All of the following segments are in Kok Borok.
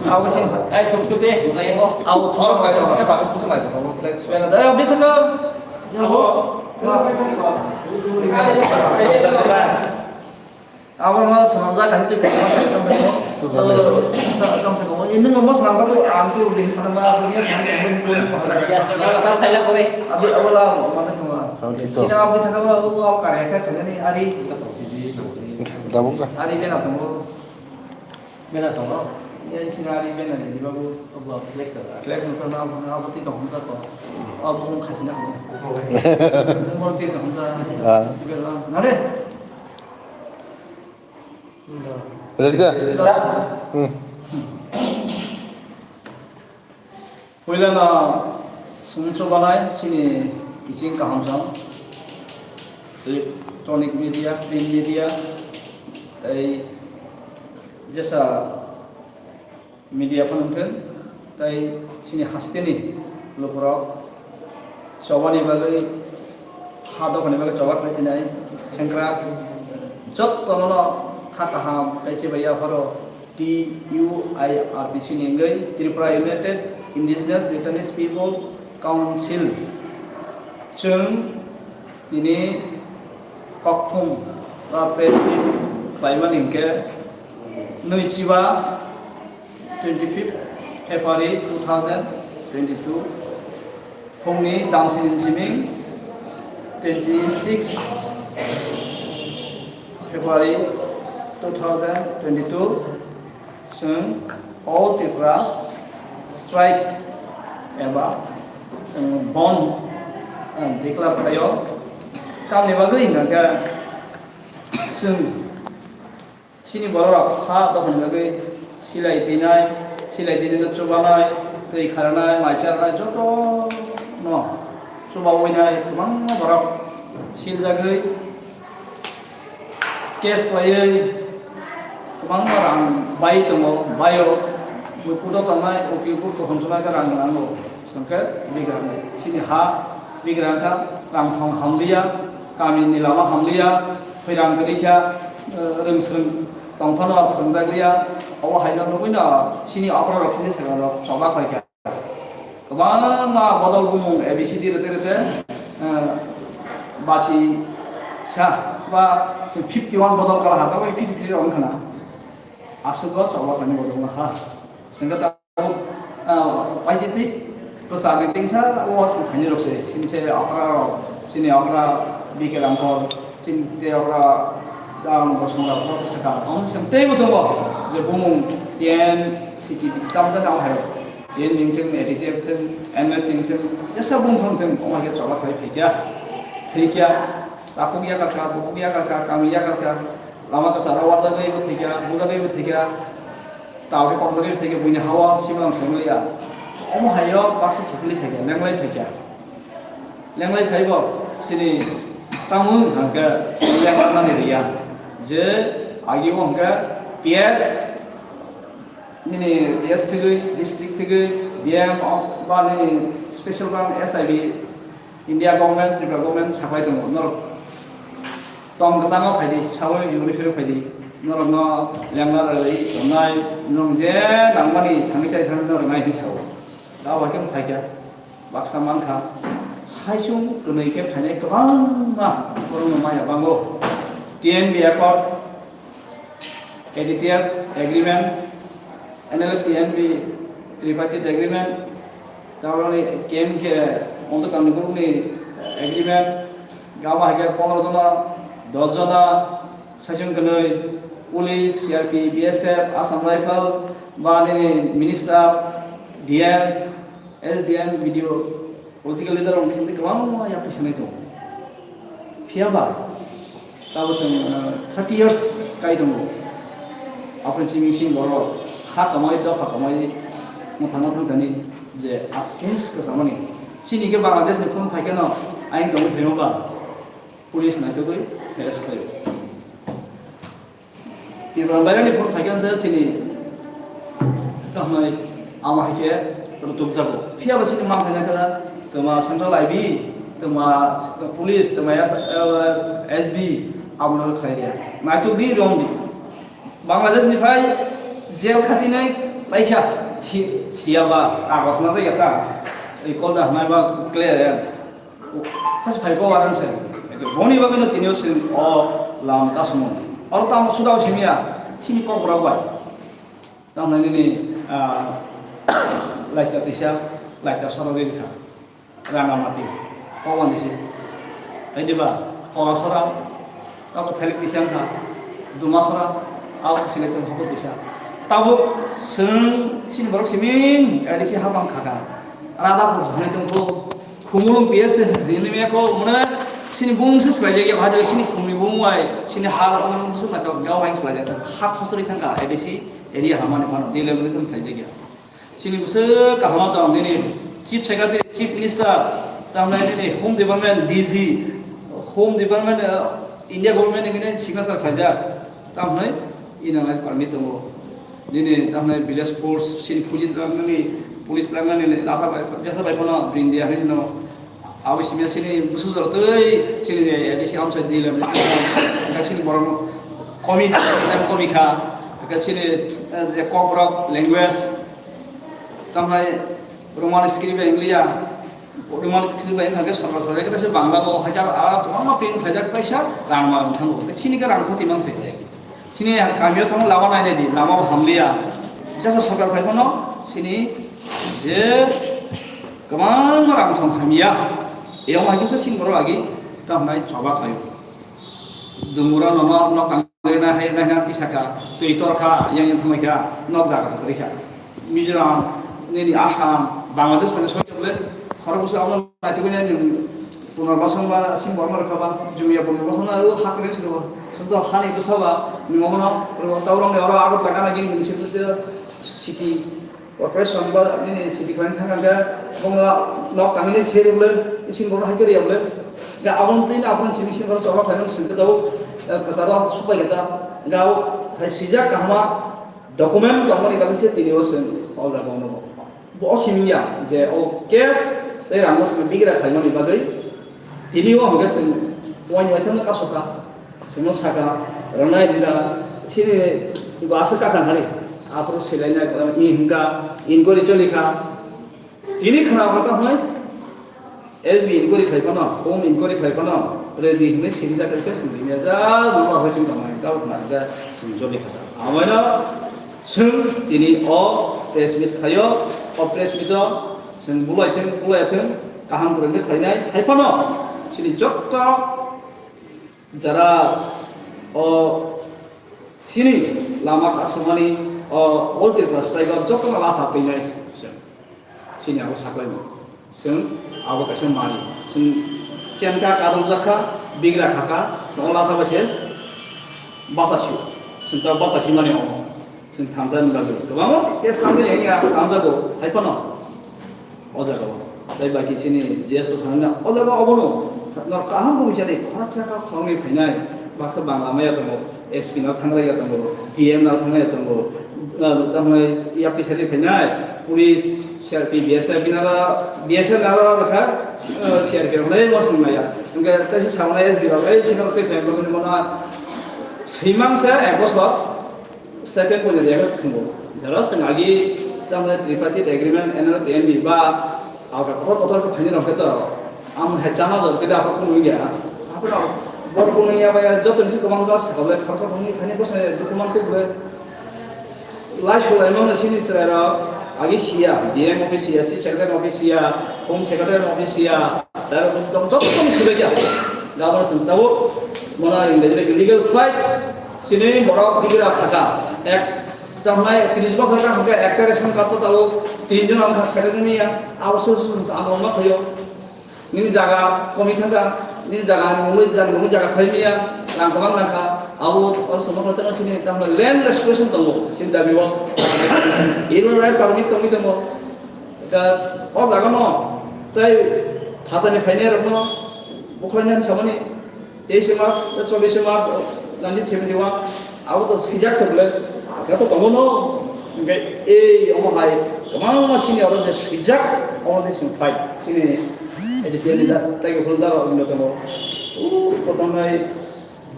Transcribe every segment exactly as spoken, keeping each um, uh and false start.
Abo sin, ai, thum thum de. Abo thum. Oro kaisa khe ba, kusa mai ba, flex. Bena da, abo thaka. Abo. Abo ma swnamjak, kaham twi. Sa, kam sa, kam. Ini ngomong swnamjak tu, ang tu ring swnamjak, aslinya swnamjak, ang tu pun. Kalau tak saya boleh. Abi, abo la, mana semua. Ang tu. Sini abi thaka ba, abo, abo karya kha, kena ni, ari. Tabung ka? Ari bena tongo. Bena tongo. Ya, sini ari bena ni, di babu. Abo flag ka. Flag no to na, na, abo ti tongo ta to. Abo mo khasina ko. Mo ti tongo ta. Ah. Bela, nare. Ready da? Hmm. Puila no sumchu banai chini kiching kaham jang electronic media, print media, tei jesa media phano wngthwng, tei chini hasteni lukurok chobani bagwi, ha dophani bagwi choba khlai phinai sengkrak jottono no kha kaham tei chebaiya pharo T U I R P C ni wngwi Tripura United Indigenous Rhetoric People Council chwng tini kokthum ba press meet khlaimani hwnkhe nui chiba twenty-fifth February two thousand twenty-two, phungni damsini siming twenty-six February two thousand twenty-two, chwng All Tripura Strike eba chwng Bandh, eh, declare khlaio. Tamni bagwi hwnkha khe chwng Chini borok ha dophani bagwi silai twinai, silai twinai no chubanai, twi kharanai, mai charanai joto no chubawi nai kwbangma borok siljagwi case khlaiwi kwbangma rang bai tongo, baio, bui kudo tongnai, uki ukur kuthum chumai khe rang nango, hwnkhe bigrang chini ha bigrang kha rang thong hamliya, kami ni lama hamliya, khwi rang kwrwi kha, eh, rwng swrwng tong phano phwrwngjakliya, obo haino nugwi no chini okra rok sini swkang rok choba khlai kha. Kwbangma bodol bumung A B C D rwte rwte, eh, bachi sa ba fifty one bodol kala ha, tabuk fifty three rok wngkha na. Aswk o choba khlaini bodol no ha. Swngkha ta Ah, paititi, kwchar ni tingsa, o aswk khaini rok se, chini se okra rok, chini okra B K Rangkhor, chini te okra Daron Bosong rok, bo swkang. Omo se teibo tongo, je bumung T N C T tam jani o hai rok. T N ning thung, A D T F thung, N L F ning thung, jesa bumung thung, omo hai khe choba khlai phaikha, thwikha, takhuk yakarkha, bukhuk yakarkha, kami yakarkha, lama kwcharo warjagwi bo thwikha, bujagwi bo thwikha. Tauri kokdagwi thwikhe buini ha-o simalang songlia. Omo hai-o baksa kiphilwi phaikha, lenglai phaikha. Lenglai phaibo chini tamo hwnkhe lengmani riya. Je agi-o hwnkhe P S, nini P S thwgwi, district thwgwi, D M o, ba nini special branch S I B, India government, Tripura government sapai tongo, norok tong kwchango phaidi, sawi yungri phirwi phaidi, norokno lengna rwwi tongnai, nwng je nangmani thangwi chai thangwi norok nai hinwi sao. Da bai khe phaikha, baksa mankha, saichung kwnwi khe phainai kwbangma borokno maya bango. T N B accord, A D T F agreement, N L F T N B tripartite agreement, tamoni K M K Ontok Kamni Group ni agreement, gama hai khe pondro jona, dos jona, saichung kwnwi, police, C R P, B S F, Assam Rifle, ba nini minister, D M, S D M, B D O, political leader rok ni simi kwbangma yapri sanai tongo. Phiya ba, tabo chwng, uh, thirty years kai tongo. Aphuru chini sini borok ha kamai, dopha kamai, mwthangma thangthani je a case kwchamani. Chini khe Bangladesh ni phone phai kheno ayang tongwi phaima ba, police naitugwi arrest khlaio. Tripura bairani phone phaikha se chini tongmani ama hai khe rwtubjago. Phiya ba chini mang khaina khala twma central I B, twma police, twma S-, eh, S B abono khlai rwya. Naituk di rwng di. Bangladesh ni phai jail khatinai Paikha, si, siyaba, kagos na jaiya ta, recall da hwnai ba clear ya. Hasi phai ko waran se. Boni bagwi no tini o sin o lam kasmo. Or tam suda o simya, sini kok rok bai. Tam nai ni, ah, laita tisa, laita soro ri kha. Rangamati, Koban disi. Hai diba, Kolasora, abo Thailik disi wngkha, Dumasora, abo se Silaitong Hokot disa. Tabuk chwng chini borok siming, A D C habang khaka. Rada ko hwnwi tongkho, Khumulwng P S rini meko, mone chini bung se swlaijak ya, bahai sini khumni bung wai, sini hal, bung se swlaijak, gao hai swlaijak. Hak khosori thangkha, A D C area hamani phano, delimitation khlaijak ya. Chini bwswk kaham o tong nini Chief Secretary, Chief Minister, tamni nini Home Department, D G, Home Department, uh, India Government ni nini signature khlaijak, tamni ina nai permit tongo. Nini tamni village force, chini police langnani, police langnani, lakha bai, jesa bai phano India hinwi no. Abo simi sini busu jor tei sini A D C amsa di le, ka sini borok komi, komi kha, ka sini, eh, je kok rok language, tamhai Roman script bai English ya, Roman script bai English ke sorkar sorkar ke Bangla bo hajar ara kwbangma print khaijak kaisa rang ma thang bo. Sini ka rang khuti mang se. Chini kamio thangma lama nainai di, lama bo hamliya. Jasa sorkar phai phano chini je kwbangma rang thong hamya. Eyang hai kisa chini borok agi tamo nai choba khayo. Dungura nono nok tangri na hai na na tisaka, twi torkha, yang yang thangkha, nok jaga sa torikha. Mizoram, nini Assam, Bangladesh phano soi jable, khorok bwswk abono naitugwi nai nwng punarbasan ba sini borma rwkha ba, jumia punarbasan aro hakhe sini bo. Sumto hani bwsa ba, nwng omono, oro taurang ni oro aro pagana gini gini sini city corporation ba nini city khlaina thangkha, bongno nok tangwi seri bole, isin borok hai khe riya bole. Ga abon twi na afon simi sini borok chobak khlaimani sini tabo, eh, kwcharo supai kha ta. Ga o hai sijak kahama, document tongmani bagwi se tini o chwng o jaga o nugo. Bo o simi ya je o case tei rang o simi bigra khlaimani bagwi tini o hwnkhe chwng point waithangno kasoka, chwngno saka, rwnai jila, chini bo aswk kakhang hari, aphuru silainai i hwnkha, inquiry choli kha. Tini khna kha tamo hwnwi S B inquiry khlai phano, home inquiry khlai phano, ready hwnwi sini jakha khe sini ya ja nokha hoi chwng tongmani, tabuk khna khe sini joli kha. Amoino chwng tini o press meet khaio, o press meet o chwng bulai thwng, bulai thwng, kaham kwrwngwi khlainai, hai phano chini jotto jara o sini lama kasumani o All Tripura State o jotto no latha twinai. Sini abo saklaimo. Chwng abo kaisa mari. Chwng chengkha, kadom jakha, bigra khakha, chwng o latha bai se basa sio. Chwng ta basa himani omo. Chwng thamsa ni bagwi. Kwbangma case tangwi ya thamsa bo hai phano. O jaga o. Tai baki chini G S o sanina. O jaga obono. Nor kaham bumi chani khoroksa kha khoroknwi phainai. Baksa Bangla maya tongo. S P no thanglaiya tongo, D M no thanglaiya tongo, ah, tamni yapri sari phainai, police, C R P, B S F, binaro, B S F naro rokha, ah, C R P rok lai mo swngnaiya. Hwnkhe tei se saunai S B rok, "Ei, sino tei phaimani mono swimang se ek bosor stipend poina riyakhe thwngo." Jara swng agi tamni tripartite agreement, N R T M B ba Alka kotor kotor khe phaini rok khe to, ang hai chama jor khe da, aphuru kunu ya. Aphuru bor kunu ya ba ya, joto ni se kwbang khe sakha bai khoroksa phangni phaini bwsai document khe bai. Lai sulai mano sini chwrai rok, agi siya, D M office siya, chief secretary office siya, home secretary office siya, tei joto ni sibai ya. Gabon sing tabo, mona in the legal fight, sini borok bigra khaka. Ek, tamnai tris bosor ka hwnkhe ekta ration card to tabo, tin jon ang kha secretary ya, abo su su ang ma khayo. Nini jaga komi thangkha, nini jaga ni mungwi, jani mungwi jaga khlai miya, rang kwbang nangkha, abo, abo somo khlai tangma sini, tamno land restoration tongo, sini dabi o. Ino lai permit tongwi tongo. Da, o jaga no, tai phatani phainai rok no, bukhlai nani samani, teis mas, chollis mas, nineteen seventy one, abo to sijak se bole, aga to tongo no. Hingke ei omo hai kwbangma sini oro je sijak, omo tei chwng phai. Chini editorial leader tei phone daro wngno tongo. O kotongnai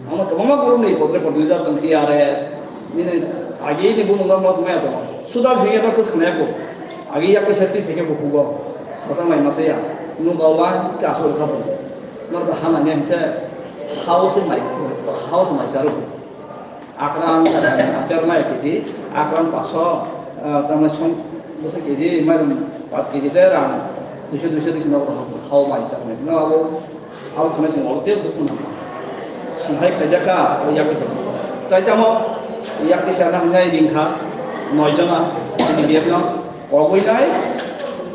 omo kwbangma group ni podre podre leader tong T R A. Nini agi ni bumung no maya tongo. Suda bhiya no kus khna ko. Agi ya kus ti pheke ko hugo. Sasa mai masaya. Nu gawa ka so kha bo. Nor da hana ne se. Hao se mai. Hao se mai saru. Akran, akran mai kiti. Akran paso. Tamai song. Bose kiti mai pas kiti de ran. Duiso duiso duiso no hao mai sa. No abo. Abo khwnai chwng oro tei bukhuk nangkha. Chwng hai khlaijak kha, o yak kisa. Tai tamo yak kisa nang hinai ring kha, noi jona, chini B F no. Kogwi nai,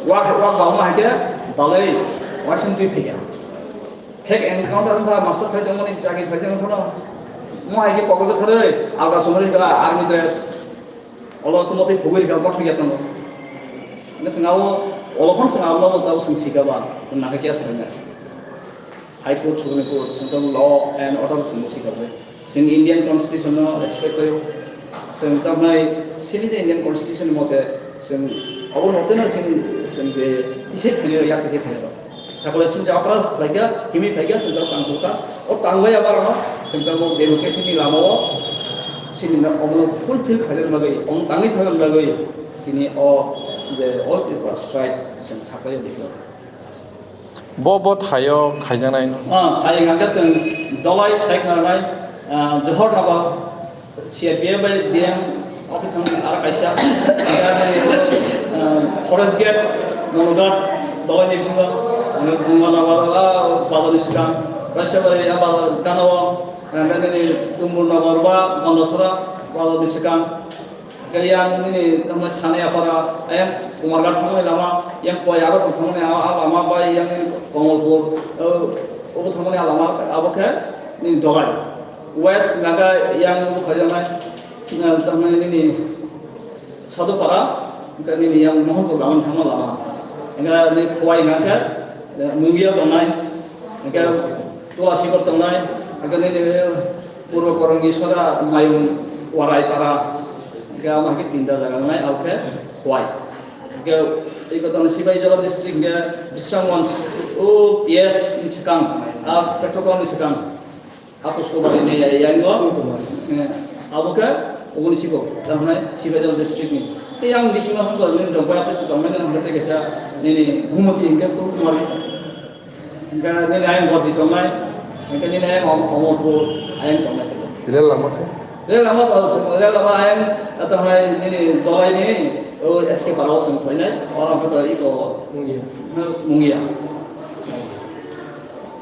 wak, wak bangma hai khe, balai, waising twi phaiya. Fake encounter wngkha, master khai tongmani chakri khai tongmani phano. Mo hai khe kogwi bwtharwi, alga chumui kha, army dress. Olo kumo twi phugwi rikha, bwthai ya tongo. Hingke chwng abo, olo phano chwng abo no bo tabo chwng sika ba, chwng nangkhe kya swrwngya. High Court, Supreme Court, chwng tamo law and order chwng sika bai. Chwng Indian Constitution no respect khlaio. Chwng tamnai sini je Indian Constitution ni mote chwng abo mote no chwng, chwng je tisai phainai rok, yak tisai phainai rok. Sakole chwng je okra phaikha, himwi phaikha, chwng tamo tang thokha. O tangbai abo rok no chwng tamo democracy ni lama o chini na omo fulfill khaina bagwi, omo tangwi thangna bagwi chini o je All Tripura Strike chwng saklai o dikha. Bo, bo thaio khaijaknai no? Ah, thai hwnkha khe chwng dolai sai khna nai, ah, Johor Nagar, C R P F bai D M office ang ara kaisa, ah, Forest Gate, Monoghat, dolai ni bisingo, ano Gungma Nagar, ah, bazar ni swkang, Raisabari, ah, bazar, Ganao, ah, nini Dumbur Nagar ba Gondasora, bazar ni swkang. Hingke yang nini tamo Saniyapara, yang Kumarghat thangmani lama, yang Koyaro tong thangmani a, a lama bai yang nini Komolpur, o, obo thangmani a lama, abo khe nini Dogai. West hingka khe yang obo khaijaknai, eh, tamo nini Sadupara, hingke nini yang Mohanpur lamani thangma lama. Hingke nini Khowai hingka khe, eh, Mungia tongnai, hingke Tulasikor tongnai, hingke nini, eh, Purbo Korongi soda Mayung Warai para, hingke amo hai khe tinta jaga wngnai, abo khe Khowai. Hingke eko tamo Sipaijala district hingke Bisramganj, o P S ni swkang, a petrol pump ni swkang, a Pushpabari ni ya, ya, ya, no? Eh, abo khe oboni siko, tamo nai Sipaijala district ni. Tei ang bisingo hwnko nini rok bai tongmani hwnke tei kaisa nini Gumoti hingke Phulkumari. Hingke nini ayang Gordi tongnai, hingke nini ayang Om-, Omorpur ayang tongnai. Rel lama khe? Rel lama, rel lama ayang tongnai nini Dolai ni, o S K Para o chwng khlainai, oro hingke to iko Mungia. Mungia.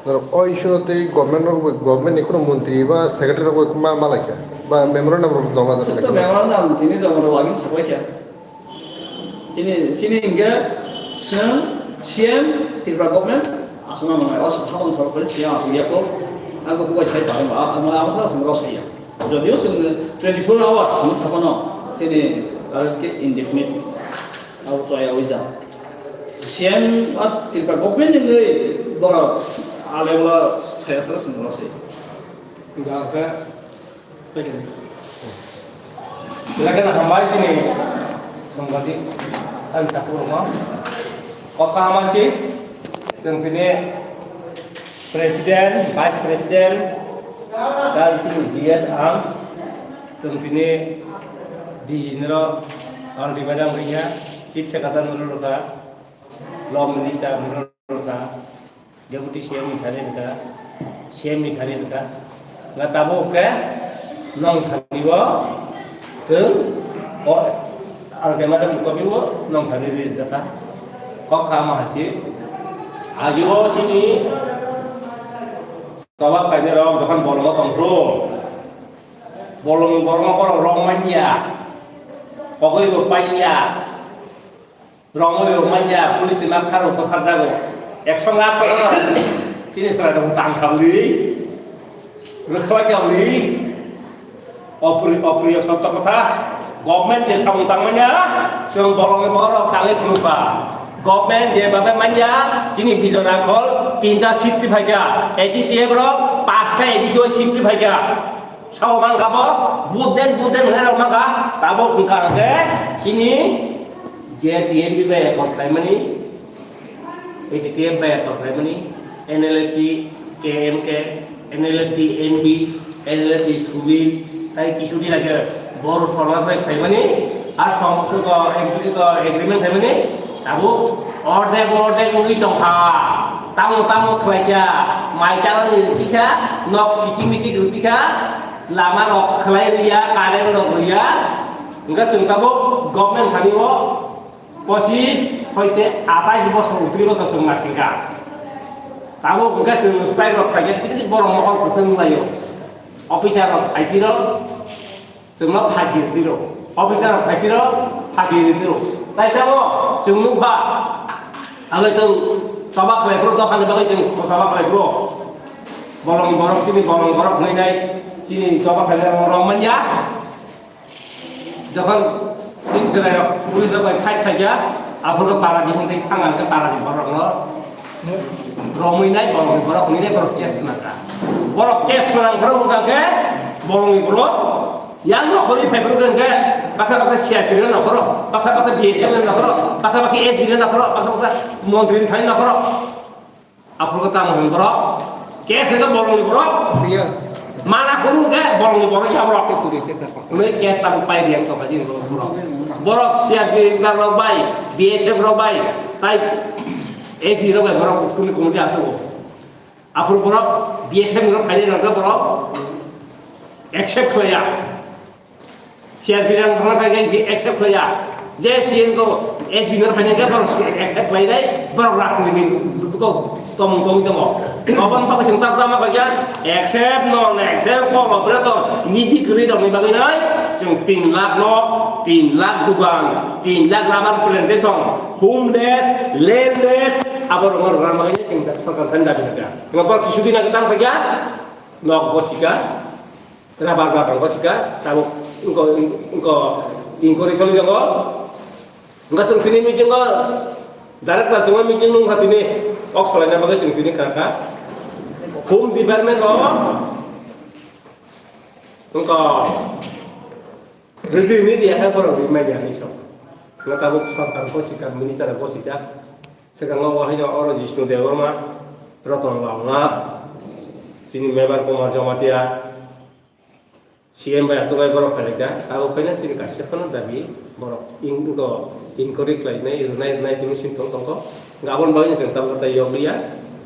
Norok o issue no tei government rok bai, government ni kheno montri ba secretary rok bai ma, ma lai kha? Ba memorandum rok joma da? Sotto kha? Memorandum tini joma rok agin saklai kha. Chini, chini hingke chwng C M Tripura government aswk ma manai, o habang sorkari C M aswk ya ko, ang bo kubai sai parim ba, ang ma asa aswk rok sai ya. Jodio chwng twenty four hours hinwi saphano chini target khe indefinite abo to ya wi ja. C M a Tripura government ni borok ale wala saya sara chwng rok sai. Belai kheno hambai chini songbadik ani takhuk rokno. Kok kaham si chwng tini president, vice president, tei chini G S ang chwng tini D G ni rok, ang di madam wngya, chief secretary ni rok, law minister ni rok. Deputy C M ni thani rwkha, C M ni thani rwkha. Nga tabuk khe nong thani o chwng o ang khe madam kopi o nong thani ri rwkha. Kok kha ma hasi. Agi o chini toba khaini rok jokhon bolongo tongphru. Bolong bolongo borok rok manya. Kogwi bo paiya. Rongwi rok manya, police ni makharo bwkharjago. Ekso nga thok chini chwrai rok tang kha bwlwi. Rwkhlai kha bwlwi. Opri-, opriyo sotto kotha. Government je samung tang manya, chwng bolongni borok tangwi phunukha. Government je babe manya, chini Bijoy Rangkhol tinta seat ti phaikha. A D T F rok pasta A D C o seat ti phaikha. Sao mangkha bo, buden, buden hwnwi rok mangkha, tabok hwnkha hwnkhe chini je T M P bai ekot khlaimani, A D T F bai ekot khlaimani, N L F T, K M K, N L F T, N P, N L F T, Subir, tai kisu din age Boru Sorkar bai khlaimani, A som sugo agreement khaimani tabuk ordek ordek wngwi tongkha. Tamo tamo khlaikha, mai chanani rwkha, nok kiching miching rwkha, lama rok khlai rwya, current rok rwya. Wngkha chwng tabuk government thani o pochis hoite atais bosor, utris bosor chwng naisingkha. Tabuk wngkha chwng strike rok khlaikha, kisi kisi borok mokol kwchwng wnglaio. Officer rok phaipiro, chwngno phaikir tiro. Officer rok phaikiro, phaikir tiro. Tai tamo chwng nukha. Abo chwng choba khlai phuru, dophani bagwi chwng choba khlai phuru. Bolong borok chini bolong borok hwnwi nai chini choba khlai rok manya. Jokhon chini chwrai rok police rok bai fight khaikha, aphuru para bising tei thang ang khe para ni borok no romwi nai, bolong ni borok hwnwi nai, borok case nangkha. Borok case nang phuru wngkha khe bolong ni borok Yang nokhorwi phaibrwk hwnkhe, baksa baksa C R P ni nokhoro, baksa baksa B S F ni nokhoro, baksa baksa S B ni nokhoro, baksa baksa montri ni thani nokhoro. Aphuru tamo hwn borok? Case hwnkhe bolongni borok. Iya. Mana phuru hwnkhe bolongni borok ya borok. Kuri khe char percent. Hwnwi case tabuk pai riyang tongkha chini borok. Borok C R P ni rok bai, B S F rok bai, tai S B rok bai borok school ni committee aswk o. Aphuru borok B S F ni rok phainai rok borok accept khlaiya. C R P rang thangna phaikhe accept khlaiya. Je C N ko S B rang phainai khe borok accept khlainai, borok rajniti ni buko tomung tongwi tongo. Aboni bagwi chwng tak tama khaikha, accept no accept ko operators niti kwrwi rokni bagwi nai chwng tin lakh no, tin lakh dugan, tin lakh rubber plantation, homeless, landless, abo rokno rwna bagwi nai chwng sorkar thani dabi khaikha. Wngkha borok kisudin age tamo khaikha, nok gosika, rubber bagan gosika, tabuk wngkha, wngkha inquiry choli tongo. Wngkha chwng tini meeting o, director chwngno meeting nungkha tini, kok salaina bagwi chwng tini kha kha. Home department o wngkha rwgwi media khe borok rwgwi media hinwi song. Wngkha tabuk sorkar gosika, minister gosika. Swkango o haino oro Jishnu Debbarma, Ratan Lal Nath, tini Mebar Kumar Jamatia, C M bai aswk bai borok phailai kha, abo khaina chini kaisa phano dabi borok in-, go inquiry khlainai, rwnai, rwnai tini sintong tongkho. Gabon bagwi chwng tabuk tai yokliya.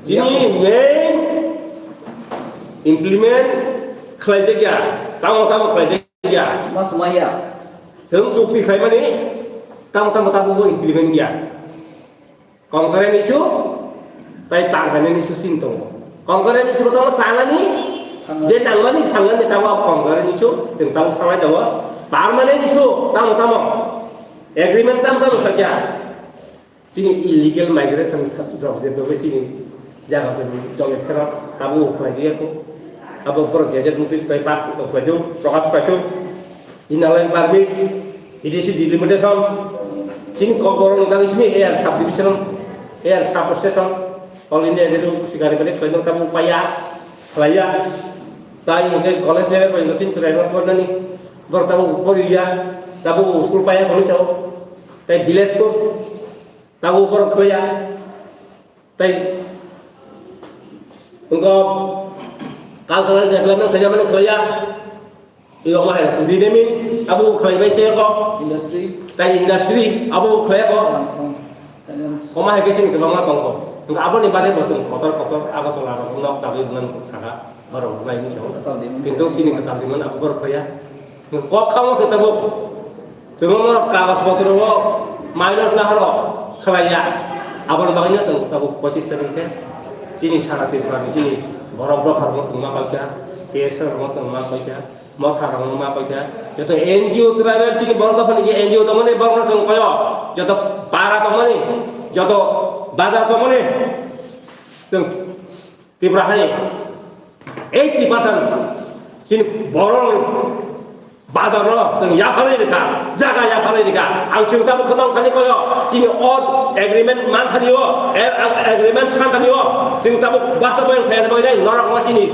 Chini main implement khlaijak ya, tamo tamo khlaijak ya. Mas maya. Chwng chukti khlaimani tamo tamo tabuk implement ya. Concurrent issue, tai permanent issue chini tongo. Concurrent issue tamo sanani, je nangmani thangnani tamo concurrent issue, chwng tamo sanai tongo. Permanent issue, tamo tamo. Agreement tamo tamo sakya. Chini illegal migration rok je bebak chini jaga joni joni phero abo khlai jaya ko. Abo borok gazette notice bai pass khlai do, prokash khlai do. Inner Line Permit, A D C delimitation, chini Kokborok ni bagwi simi A R subdivision, A R substation, All India Radio sikari bade khlaino tamo paya, khlaiya. Tai hwnkhe college level bai chini chwraino pornani, borok tamo poriya, tamo school paya hwnwi sao. Tai village ko tamo borok khlaiya. Tai wngkha cultural development khaijak mani khlaiya. Tei omo hai renaming abo khlai bai se ko. Industry. Tai industry abo khlai ko. Omo hai khe chini kwbangma tongkho. Wngkha aboni bagwi bo chwng kotor kotor Agartala rok nok dagwi rwnani saka borok rwnai hinwi sao. Kwtal di mani. Kintu chini kwtal di mani abo borok khlaiya. Kok kamo se tabuk. Chwng norok kagoj potro o minus na horo khlaiya. Aboni bagwino chwng tabuk pochis tarik khe chini sara Tripura ni chini borok dopha rokno chwng ma paikha, T S F rokno chwng ma paikha, motha rokno ma paikha. Joto N G O tribal chini borok dopha ni je N G O tongmani borokno chwng koyo. Joto para tongmani, joto bazar tongmani chwng Tripura hai eighty percent chini borok bazar no chwng yapharwi rwkha, jaga yapharwi rwkha. Ang chwng tabuk khwna wngkhani koyo, chini o agreement manthani o, a-, a-, agreement santhani o, chwng tabuk basa boyang khaina bagwi norok no chini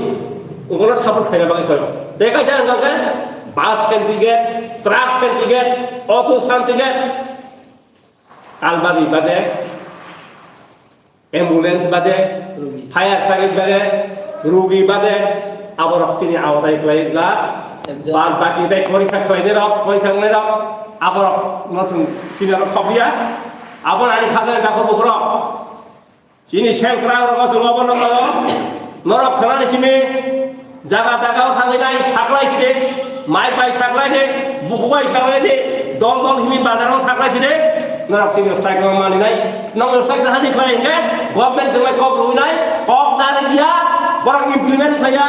ungkolo support khaina bagwi koyo. Tei kaisa wngkha khe bus santigate, truck santigate, auto santigate, Kalbari bade, ambulance bade, rugi. Fire service bade, rugi bade, aborok chini awatai khlai glak. Ekjon. Bad baki tai porikha khlainai rok, porikha wngnai rok, Aborok no chwng chini oro khobya. Abo ani khagani dakho bukhurok. Chini sengkrak rok chwng obo no norok khwnani simi jaga jaga o thangwi nai saklai side, mai bai saklai de, bukhuk bai saklai de, dol dol himi bazar o saklai side, norok sini strike no mani nai, nong strike hani khlai hingke government chwng bai kok rwi nai, kok nani dia, borok implement khlaiya,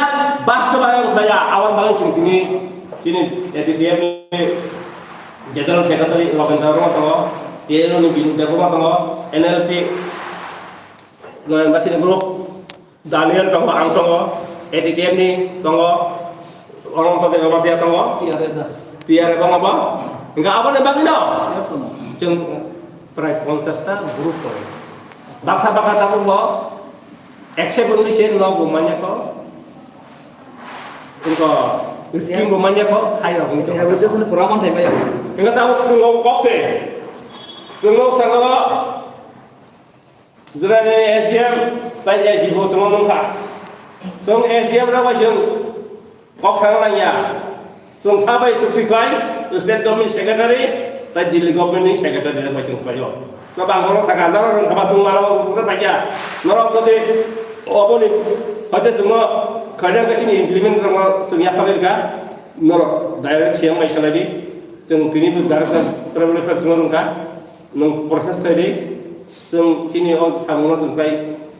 bastobayon khlaiya, aboni bagwi chwng tini chini A P T F ni General Secretary Robindra Roma tongo, T N O ni Binu Debbarma tongo, N L P Noyang Basini Group, Daniel tongo, ang tongo, A T T F ni tongo, Ononto Debbarma tongo, T R F da. T R F tongo bo. Hingke aboni bagwi no? T R F tongo. Chwng prai ponchash ta group tongo. Baksa baksa tabuk bo, except only se no bo manya ko. Hingke scheme bo manya ko, hai rok ni. Ya, betul sini pura mantai maya. Hingke tabuk chwng kok se. Chwng sango. Jirani S D M, tai S D O chwng nungkha. Chwng S D M rok bai chwng kok sana nangya. Chwng sabai chukti khlai, state government secretary, tai Delhi government ni secretary rok bai chwng khlaio. So bang borok saka, norok rwngkha ba chwng mano rwngkha paikha. Norok jodi oboni hoite chwngno khaina khe chini implement rokno chwng yapharwi rwkha. Norok direct C M bai salai di. Chwng tini bo director tribal affairs chwngno rwngkha. Nwng process khlai di, chwng chini o samungno chwng khlai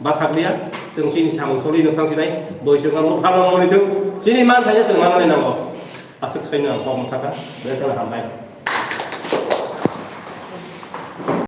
bathakliya, chwng chini samung choli nwng thang sinai, boi chwng ang buphango moni thung, chini manthaino chwng manani nango. Aswk saino ang kok mwthakha, belai kheno hambai.